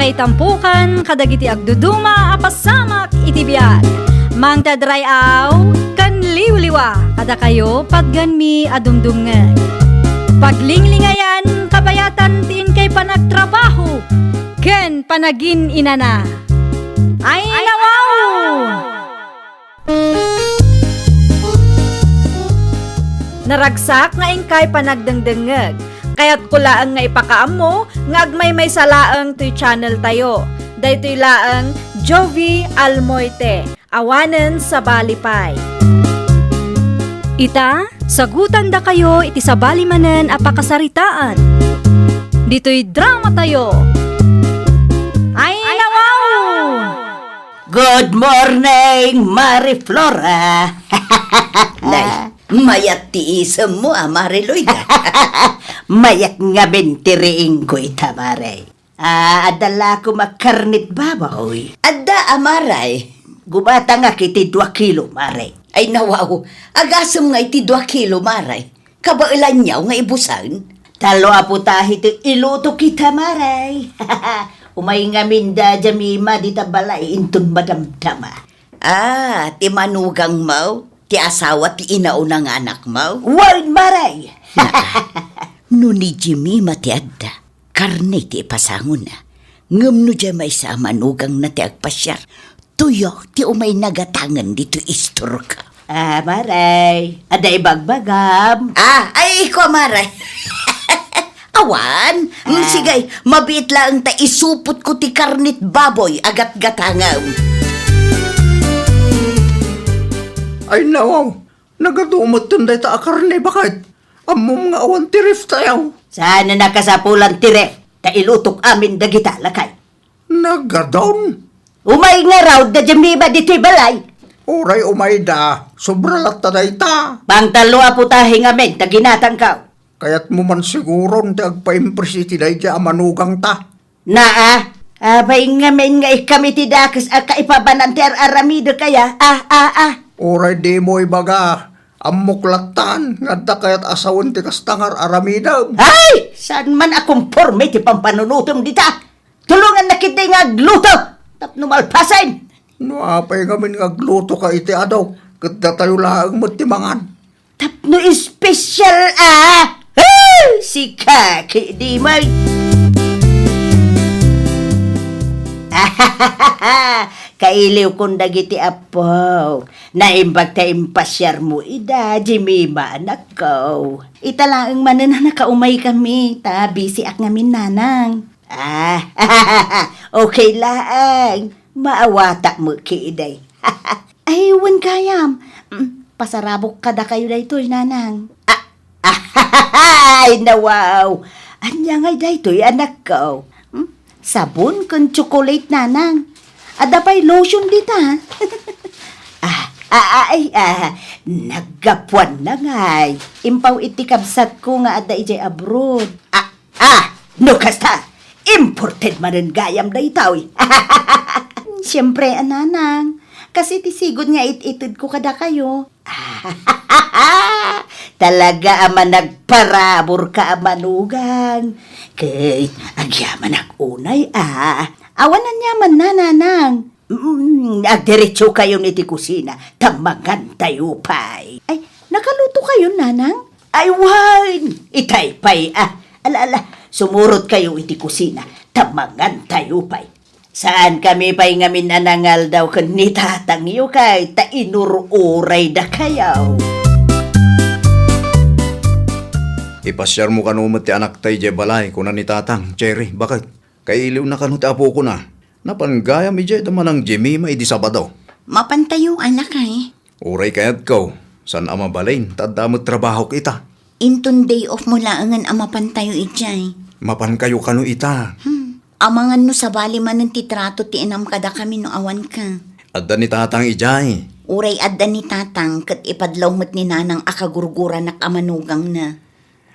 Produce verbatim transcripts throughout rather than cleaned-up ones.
Itampukan kadagiti agduduma a pasamak iti biag. Mangted ray-aw ken liwliwa kadakayo patganmi a dumdumngeg. Paglinglingayan kabayatan ti inkay panagtrabaho ken panagin-inana. Ay, nawaw! Naragsak nga inkay panagdengdengngeg. Kayatko laeng nga ipakaammo nga agmaymaysa laeng toy channel tayo. Daytoy laeng Jovie Almoite, awanen sabali pay. Ita, sagutandakayo iti sabali manen a pakasaritaan. Ditoy drama tayo. Ay, nawaw! Good morning, Mari Flora. Nay, mayat ti isemmo a Mari Loida. Mayat ngamin ti riingko ita, Mari. Ah, adda la koma karnit baboy. Adda a, Mari. Gumatangak iti dua kilo, Mari. Ay, nawaw. Agasem nga iti dua kilo, Mari. Kabaelanyo nga ibusen? Tallo a putahe ti ilutok ita, Mari. Umay ngamin da Jemima dita balay inton madamdama. Ah, ti manugangmo? Ti asawa ti inauna nga anakmo? Wen, Mari! No ni Jemima ti adda, karne ti ipasangona. Ngem no diay maysa a manugangna ti agpasiar, tuyo ti umay nagatangen ditoy istorka. Ah, Mari, adda ibagbagam? Ah, ay, iko, Mari. Awan? Mm, ah, sige, mabiit laeng ta isupotko ti karnit baboy a gatgatangem. Ay, nawaw. Nagadu metten dayta a karne, baket. Ammom nga awan ti ref tayo. Saan a nakasapulan ti ref? Ta ilutok amin dagita, lakay. Nagadu? Umay ngarud da Jemima ditoy balay. Uray umayda, sobra latta dayta. Pangtallo a putahe ngamin ta ginatangko. Kayatmo man siguron ti agpaimpres iti daydiay a manugangta. Naa, apay ngamin nga ikkam iti dakes a kaipabanan ti ar-aramidek aya? Ah, ah, ah. Uray dimo ibaga, ammok lattan nga adda kayat a sawen ti kasta nga ar-aramidem. Ay! Saan man a komporme ti pampanunotem dita? Tulongannak ketdi nga agluto tapno malpasen. No apay ngamin nga aglutoka iti adu, ket datayo laeng met ti mangan. Tapno espesyal a? Ay, sika ketdi met. Kailiwkon dagiti appo. Naimbag ta impasiarmo ida, Jemima, anakko. Ita laeng manen a nakaumaykami, ta bisiak ngamin, nanang. Ah, okay laeng. Maawatak met ketdi. Ay, wen gayam. Mm, pasarabok kadakayo daytoy, nanang. Ah, ay, nawaw. Ania ngay daytoy, anakko? Hmm? Sabon ken tsokolate, nanang. Adda pay lotion dita. Ah, ah, ay, ah, naggapuanna ngay. Impaw iti kabsatko nga adda idiay abroad. Ah, ah, no kasta, imported manen gayam daytoy. Siempre, a, nanang. Kas iti sigud nga it-itedko kadakayo. Talaga a managparaburka a manugang. Ket agyamanak unay a. Awan aniamanna, nanang. Mm, agdiretsokayon iti kusina, ta mangantayo pay. Ay, nakalutokayon, nanang? Ay, wen! Itay pay a. Ala, ala, sumurotkayo iti kusina, ta mangantayo pay. Saankami pay ngamin a nangaldaw ken ni tatangyo kay ta inur-uraydakayo. Ipasiarmo kano met ti anakta idiay balay, kuna ni tatang, Cherry, baket. Kailiwna kano ti apokona. Napan gayam idiay da manang Jemima idi Sabado. Mapantayo, a, lakay. Uray kayatko, saan a mabalin, ta adda met trabahok ita. Inton day off mo laengen a mapantayo idiay. Mapankayo kano ita. Hmm. Amangan no sabali manen ti trato ti inam kadakami no awanka. Adda ni tatang idiay. Uray adda ni tatang ket ipadlaw met ni nanang a kagurguranak a manugangna.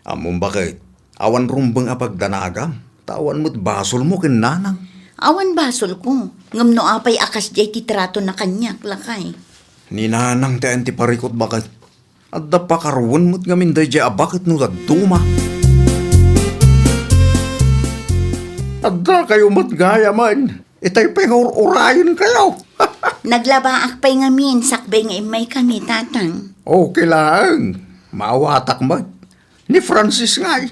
Ammom baket, awan rumbeng a pagdanagam, ta awan met basolmo ken nanang. Awan basolko, ngem no apay a kasdiay ti tratona kaniak, lakay. Ni nanang ti ayan ti parikut baket. Adda pakaruan met ngamin daydiay a baket no dadduma. Adda kayo met gayamen. Itay pay nga ur-urayenkayo. Naglabaak pay ngamin sakbay nga immaykami, Tatang. Okay laeng. Maawatak met. Ni Francis ngay?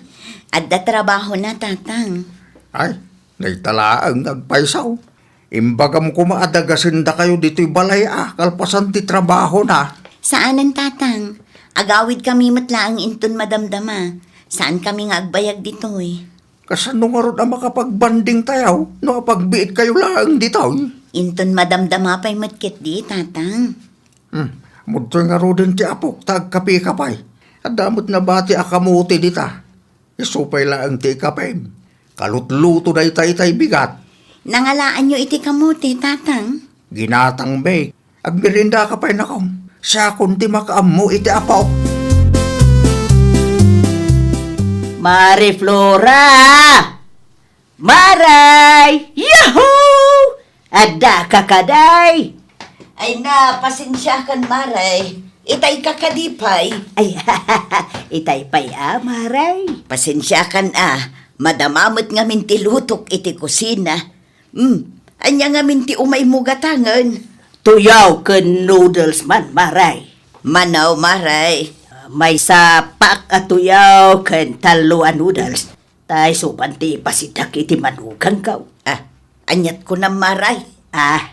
Adda trabahona, Tatang. Ay, dayta laeng nga agpayso. Imbagam koma a dagasendakayo ditoy balay a kalpasan ti trabahona. Saanen, Tatang. Agawidkami met laeng inton madamdama. Saankami nga agbayag ditoy. Kasano ngarud a makapagbandingtayo no apagbiitkayo laeng ditoy? Inton madamdama pay met ketdi, Tatang. Hmm, umudtoy ngaruden ti apok ta agkapeka pay. Adda met nabati a kamote dita. Isu pay laeng ti ikapem. Kalutluto dayta itay bigat. Nangalaanyo iti kamote, Tatang? Ginatangmi. Agmeriendaka pay, nakom. Siakon ti makaammo iti apok. Mari Flora! Maray! Yahoo! Adda ka kadi? Ay na, pasensiakan, Maray. Itay ka kadi pay. Ay, itay pay a, Maray. Pasensiakan a, madama met ngamin ti lutok iti kusina. Hmm, ania ngamin ti umaymo gatangen? Tuyaw ken noodles man, Maray. Mano, Maray? Maysa pack a tuyaw ken tallo a noodles. Ta isuban ti ipasidak iti manugangko. Ah, aniat kunam, Maray? Ah,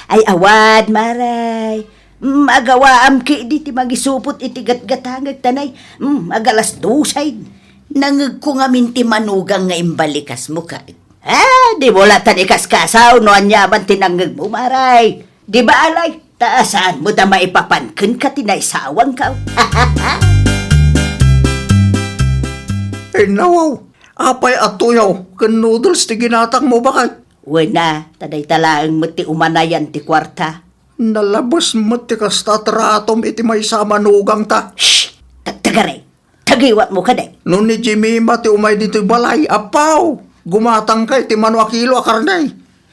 ay awan, Maray. Mm, agawaam ketdi ti mangisupot iti gatgatangek ta nay, mm, agalas dose. Nangngegko ngamin ti manugang nga imbalikasmo ket. Ah, dimo latan ikaskasaw no aniaman ti nangngegmo, Maray. Di ba, Alay? Ta saan mo da maipapan kenka ti naisawangko? Ay, nawaw. Apay a tuyaw ken noodles ti ginatangmo, baket? Wen a, ta dayta laeng met ti umanayan ti kuarta. Nalabes met ti kasta a tratom iti maysa a manugangta. Shh! Tagtagaray! Tagiwatmo kadi? No ni Jemima ti umay ditoy balay, apaw! Gumatangka iti mano a kilo a karne.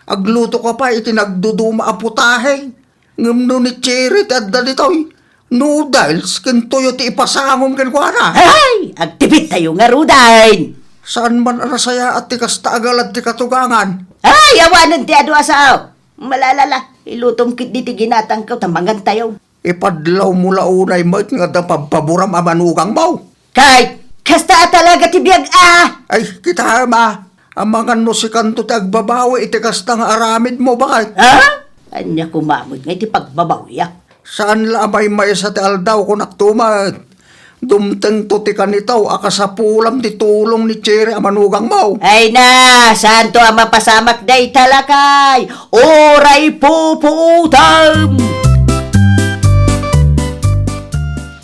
Aglutoka pay iti nagduduma a putahe. Ngem no ni Cherry ti adda ditoy, noodles ken tuyo ti ipasangom kenkuana. Ay! Agtipittayo ngaruden! Saan man a nasayaat ti kasta a galad ti katugangan. Ay! Awanen ti adu a sao! Malalala, ilutom ketdi ti ginatangko ta mangantayo. Ipadlawmo la unay met nga adda pabpaburam a manugangmo. Kay, kasta a talaga ti biag a! Ay, kitaem a, amangan no sikanto ti agbabawi iti kasta nga aramidmo, baket? Ha? Ania koma met nga iti pagbabawiak? Saan la a maymaysa ti aldaw, kunakto met. Dumtengto ti kanitaw a kasapulam ti tulong ni Cherry a manugangmo. Ay na, saanto a mapasamak dayta, lakay? Uray pupuotam!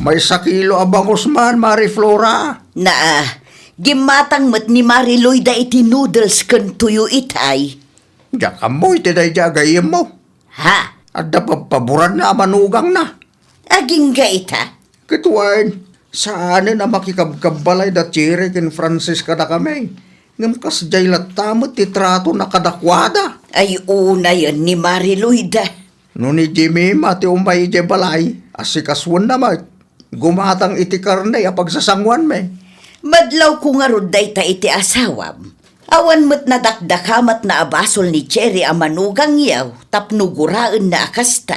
Maysa kilo a bangus man, Mari Flora. Naa, gimmatang met ni Mari Loida iti noodles ken tuyo itay. Diak ammo iti daydiay a gayyemmo. Ha? Adda pabpaburanna a manugangna. Agingga ita? Ket wen, saanen a makikabkabbalay da Cherry ken Francis kadakami. Ngem kasdiay latta met ti tratona kadakuada. Ay unayen ni Mari Loida. No ni Jemima ti umay idiay balay, asikasuenna met. Gumatang iti karne a pagsasangoanmi. Madlawko ngarud dayta iti asawam. Awan met nadakdakamatna a basol ni Cherry a manugangyo tapno guraenna a kasta.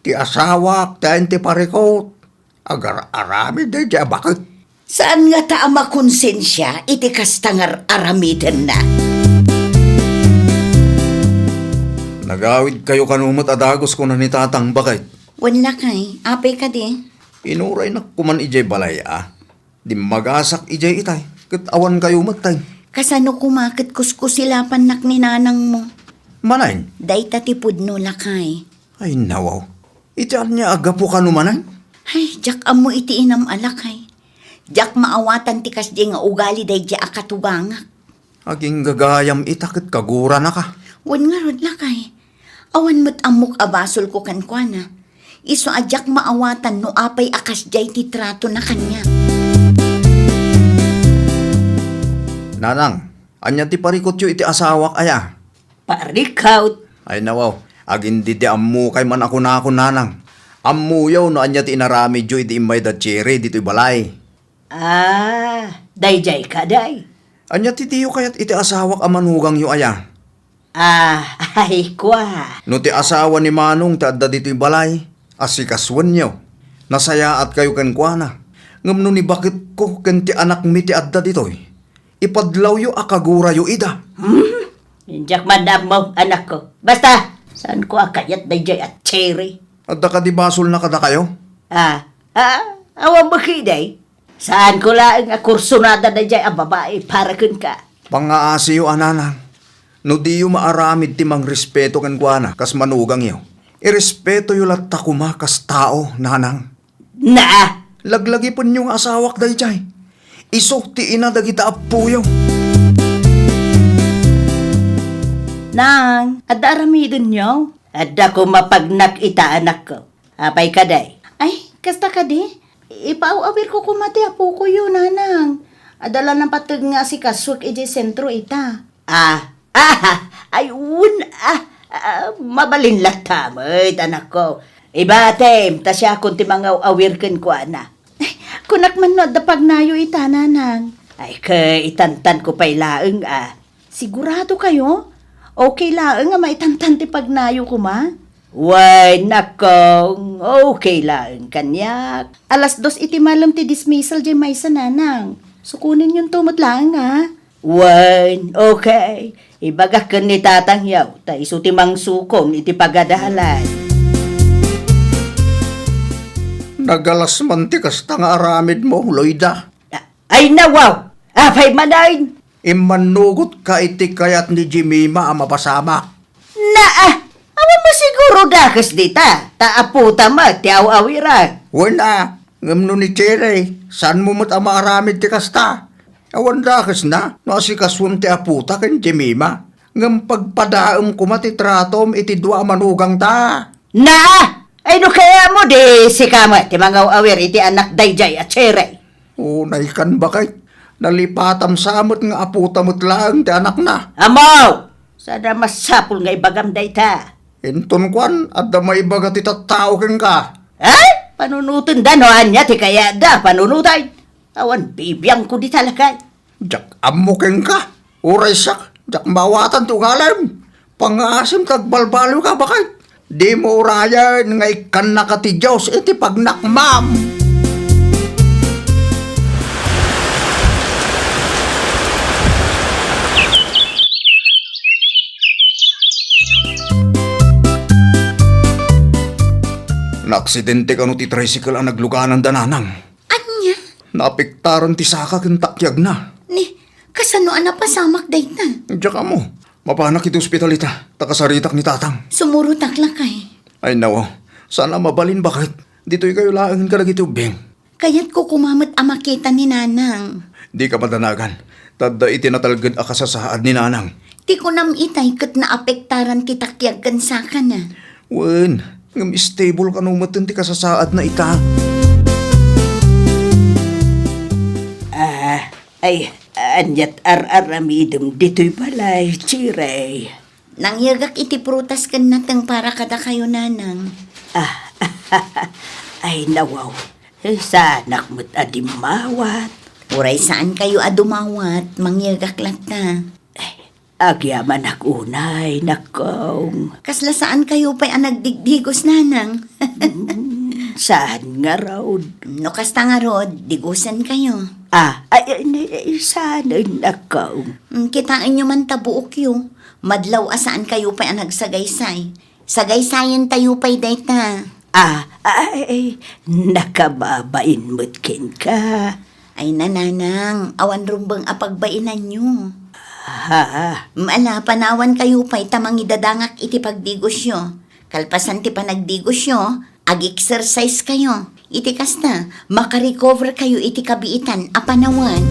Ti asawak ti ayan ti parikut. Agar-aramid daydiay a baket. Saan ngata a makonsensia iti kasta nga ar-aramidenna? Nagawidkayo kano met a dagus, kuna ni Tatang, baket. Wen, lakay, apay kadi? Inuraynak koman idiay balay a. Dimmagasak idiay itay, ket awankayo met tay. Kasano koma ket kuskusilapannak ni nanangmo? Manen? Dayta ti pudno, lakay. Ay, nawaw. Iti ania a gapu kano manen? Ay, diak ammo iti inam a, lakay. Diak maawatan ti kasdiay nga ugali daydiay a katugangak. Aginggagayam ita ket kaguranaka. Wen ngarud, lakay. Awan met ammok a basolko kenkuana. Isu a diak maawatan no apay a kasdiay ti tratona kaniak. Nanang, ania ti parikutyo iti asawak aya? Parikut? Ay, nawaw, agindidiammokay man a kunakon, nanang. Ammoyo no ania ti inaramidyo iti immay da Cherry ditoy balay. Ah, daydiay kadi? Ania ti diyo kayat iti asawak a manugangyo aya? Ah, ay, kua. No ti asawa ni Manong ti adda ditoy balay, asikasuenyo. Nasayaatkayo kenkuana. Ngem no ni baketko ken ti anakmi ti adda ditoy, ipadlawyo a kagurayo ida. Hmm? Diak man ammo, anakko. Basta, saanko a kayat daydiay a Cherry. Adda kadi basolna kadakayo? Ah, ah, awan bakit, day? Saanko laeng a kursunada daydiay a babai para kenka. Pangaasiyo a nanang, no diyo maaramid ti mangrespeto kenkuana kas manugangyo, irespetoyo latta koma kas tao, nanang. Naa! Laglagipenyo nga asawak daydiay. Isu ti ina dagita appoyo. Nang, adda aramidenyo? Adda koma pagnak ita, anakko. Apay kadi? Ay, kasta kadi? Ipaaw-awirko koma ti apokoyo, nanang. Adda la napateg nga asikasuek idiay sentro ita. Ah, ah, ay, wen, ah, ah, mabalin latta met, anakko. Ibatem, ta siakon ti mangaw-awir kenkuana. Ay, kunak man no adda pagnayo ita, nanang. Ay, ke, itantanko pay laeng, ah. Sigurado kayo? Okay laeng nga maitantan ti pagnayo koma? Wen, nakong, okay laeng kaniak. Alas dos iti malem ti dismissal diay maysa, nanang. Sukonenyonto met laeng, a. Wen, okay. Ibagak ken ni tatangyo, ta isu ti mangsukon iti pagadalan. Nagalas man ti kasta nga aramidmo, Loida. Ay, nawaw! Apay manen? Immannugotka iti kayat ni Jemima a mapasamak. Naa! Awan mo siguro dakes dita, ta apota met ti aw-awiran. Wen a, ngem no ni Cherry, saanmo met a maaramid ti kasta? Awan dakesna no asikasuem ti apota ken Jemima. Ngem pagpadaem koma ti tratom iti dua a manugangta. Naa! Ay, no kayatmo, di sika met ti mangaw-awir iti anak daydiay a Cherry. Unaykan, baket. Nalipatam sa met nga apota met laeng ti anakna. Ammo! Saan a masapul nga ibagam dayta. Inton kuan, adda maibaga ti tattao kenka. Ay, panunotenda no ania ti kayatda panunoten. Awan bibiangko dita, lakay. Diak ammo kenka. Uray siak, diak maawatan ti ugalem. Pangngaasim ta agbalbaliwka, baket. Dimo urayen nga ikkannaka ti Dios iti pagnakmam. Naaksidente kano ti tricycle a naglugananda, nanang? Ania? Naapektaran ti saka ken takiagna. Ni, kasano a napasamak dayta? Diak ammo. Mapanak iti ospital ita, ta kasaritak ni tatang. Sumurotak, lakay. Ay, nawaw. Saan a mabalin, baket. Ditoy kayo laengen kadagiti ubbing. Kayatko koma met a makita ni nanang. Dika madanagan. Ta adda iti natalged a kasasaad ni nanang. Ti kunam itay ket naapektaran ti takiag ken sakana. Wen, ngem stable kano metten ti kasasaadna ita. Ah, ay, aniat ar-aramidem ditoy balay, Cherry? Nangyegak iti prutas ken nateng para kadakayo, nanang. Ah, ay, nawaw. Saanak met a dimmawat. Uray saankayo a dumawat, mangyegak latta. Agyamanak unay, nakong. Kasla saankayo pay a nagdigdigos, nanang? Mm, saan ngarud? No kasta ngarud, digosenkayo. Ah, ay, ay, ay, saan, nakong? Mm, kitaenyo man ta buokyo. Madlaw a saankayo pay a nagsagaysay. Sagaysayentayo pay dayta. Ah, ay, nakababain met kenka. Ay, nanang, awan rumbeng a pagbainanyo. Ha? Ala, panawankayo pay ta mangidadangak iti pagdigosyo. Kalpasan ti panagdigosyo, ag-exercise kayo. Iti kasta, makarecover kayo iti kabiitan a panawen.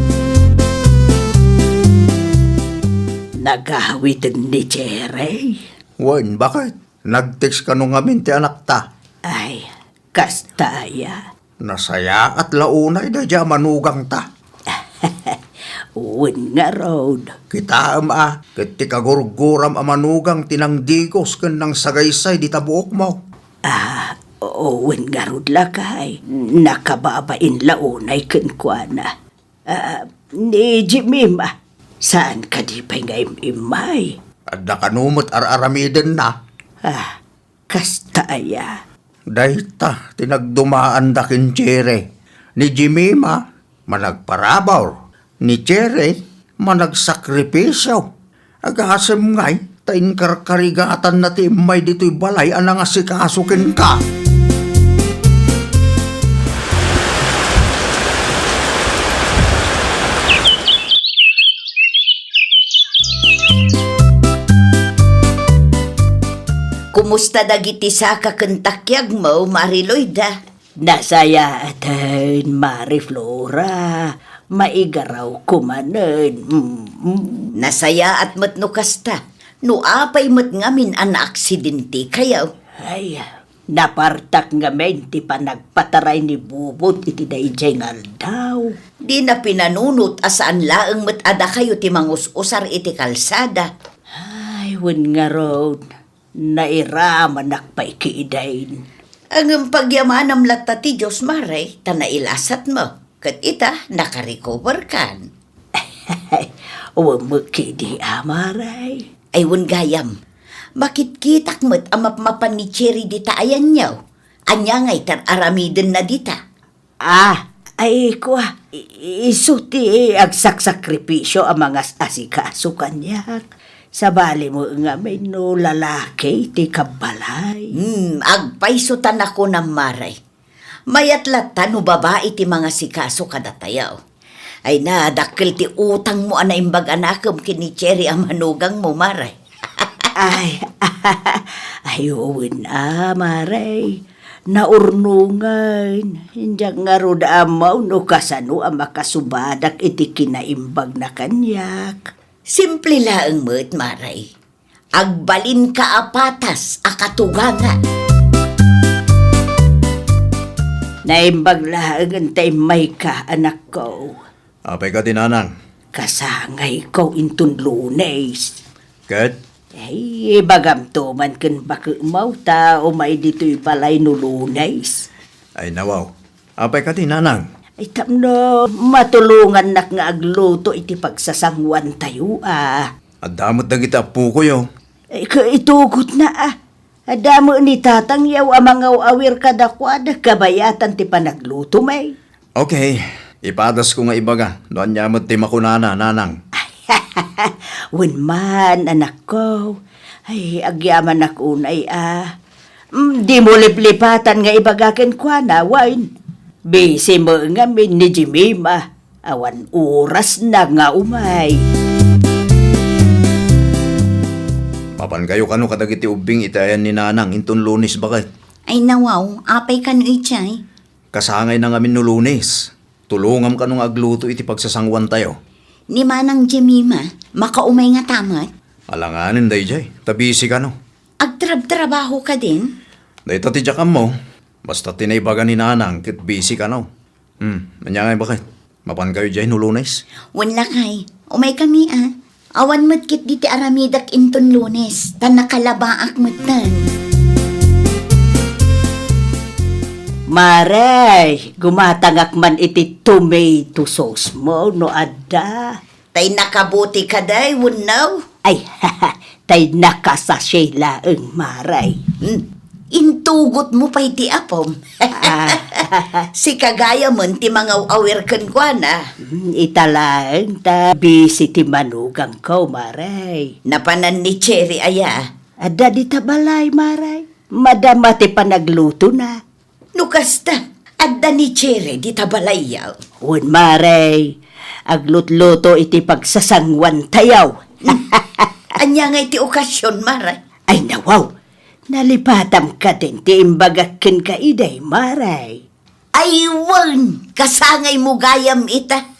Nagawiden ni Cherry? Wen, baket? Nag-text kano ngamin ti anakta? Ay, kasta aya. Nasayaat la unay daydiay a manugangta. Wen ngarud. Kitaem a, ket ti kagurguram a manugang ti nangdigos ken nangsagaysay dita buokmo. Ah, wen ngarud, lakay. Nakababain la unay kenkuana. Ah, ni Jemima, Saan kadi pay nga im-immay? Adda kano met ar-aramidenna. Ah, kasta aya? Dayta ti nagdumaanda ken Cherry. Ni Jemima, managparabur. Ni Cherry, managsakripisio. Agasem ngay, ta inkarkarigatanna ti immay ditoy balay a nangasikaso kenka. Kumusta dagiti saka ken takiagmo, Mari Loida? Nasayaaten, Mari Flora. Maigarawko manen. Mm, mm. Nasayaat met no kasta. No apay met ngamin a naaksidentekayo? Ay, napartak ngamin ti panagpataray ni Bubot iti daydiay nga aldaw. Dina pinanunot a saan laeng met a dakayo ti mangus-usar iti kalsada. Ay, wen ngarud, nairamanak pay kidin. Ngem pagyamanam latta ti Dios, Mare, ta nailasatmo. Ket ita, nakarecoverkan. Wen met kidi a, Mare. Ay, wen gayam. Makitkitak met a mapmapan ni Cherry dita ayanyo. Ania ngay ti ar-aramidenna dita? Ah, ay, kua, i-, isu ti agsaksakripisio a mangas-asikaso kaniak. Sabali met ngamin no lalaki ti kabbalay. Hmm, agpayso ta nakunam, Mare. Mayat latta no babai ti mangasikaso kadatayo. Ay na, dakkel ti utangmo a naimbag a nakem ken ni Cherry a manugangmo, Mare. Ay, ay, wen a, Mare. Naurnongen. Diak ngarud ammo no kasano a makasubadak iti kinaimbagna kaniak. Simple laeng met, Mare. Agbalinka a patas a katugangan. Naimbag laengen ta immayka, anakko. Apay kadi, nanang? Kasangayko inton Lunes. Ket? Ay, ibagamto man ken bakekmo ta umay ditoy balay no Lunes. Ay, nawaw. Apay kadi, nanang? Ay, tapno matulongannak nga agluto iti pagsasanguantayo a. Adda met dagiti appokoyo. Ay, ka-, itugotna a. Adda met ni tatangyo a mangaw-awir kadakuada kabayatan ti panagluto, may. Okay, ipadasko nga ibaga no ania met ti makunana, nanang. Wen man, anakko. Ay, agyamanak unay a. Mm, dimo liplipatan nga ibaga kenkuana, wen. Busy met ngamin ni Jemima. Awan orasna nga umay. Mapankayo kano kadagiti ubbing iti ayan ni nanang inton Lunes, baket? Ay, nawaw, apay kano idiay? Kasangayna ngamin no Lunes. Tulongam kano nga agluto iti pagsasanguantayo. Ni Manang Jemima, makaumay ngata met? Alanganen daydiay, ta busy kano. Agtrabtrabaho kadin? Dayta ti diak ammo. Basta ti naibaga ni nanang ket busy kano. Hmm, ania ngay, baket? Mapankayo diay no Lunes? Wen lakay, umaykami a. Awan met ketdi ti aramidek inton Lunes, ta nakalabaak metten. Marey, gumatangak man iti tomato sauce mo no adda. Tay nakabuti kadi wenno? Ay, tay nakasachet laeng, Marey. Hmm. Intugotmo pay ti apom. Ah. Sika gayamen ti mangaw-awir kenkuana. Hmm, ita laeng ta busy ti manugangko, Marey. Napanan ni Cherry aya? Adda dita balay, Marey. Madama ti panaglutona. No kasta, adda ni Cherry dita balayyo. Wen, Marey, aglutluto iti pagsasanguantayo. Ania ngay ti okasion, Marey? Ay, nawaw, nalipatam kadin ti imbagak kenka idiay, Marey. Ay, wen, kasangaymo gayam ita.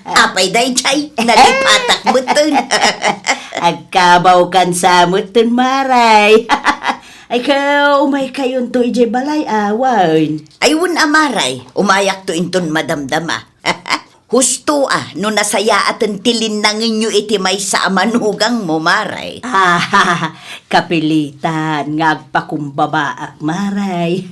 Apay daydiay, nalipatak metten. Agkabawkan sa metten, Marey. Ay, ka, umaykayonto idiay balay, awan. Ay, wen a, Marey, umayakto inton madamdama. Husto a, no nasayaaten ti linnangenyo iti maysa a manugangmo, Marey. Ah, kapilitan nga agpakumbabaak, Marey.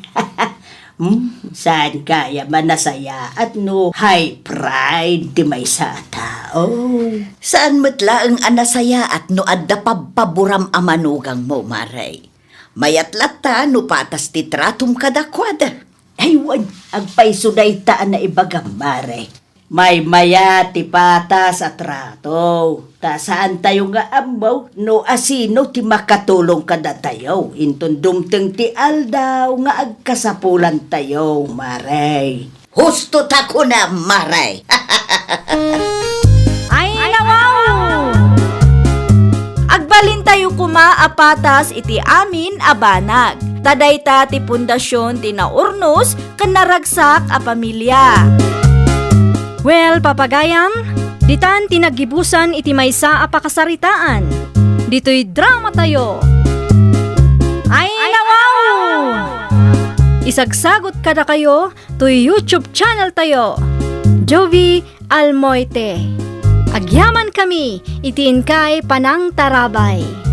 Hmm, saan gayam a nasayaat no high pride ti maysa a tao? Oh. Saan met laeng a nasayaat no adda pabpaboram a manugangmo, Mare. Mayat latta no patas ti tratom kadakuada. Ay, wen, agpayso dayta a naibagam, Mare. Maymayat ti patas a trato. Ta saantayo nga ammo no asino ti makatulong kadatayo inton dumteng ti aldaw nga agkasapulantayo, Mare. Husto ta kunam, Mare. Ay, nawaw! Agbalintayo koma a patas iti amin a banag. Ta dayta ti pundasion ti naurnos ken naragsak a pamilia. Well, papagayam, ditan ti naggibusan iti maysa a pakasaritaan. Ditoy dramatayo. Ay, nawaw! Isagsagot kadakayo toy YouTube channel tayo, Jovie Almoite. Agyaman kami iti inkay panangtarabay.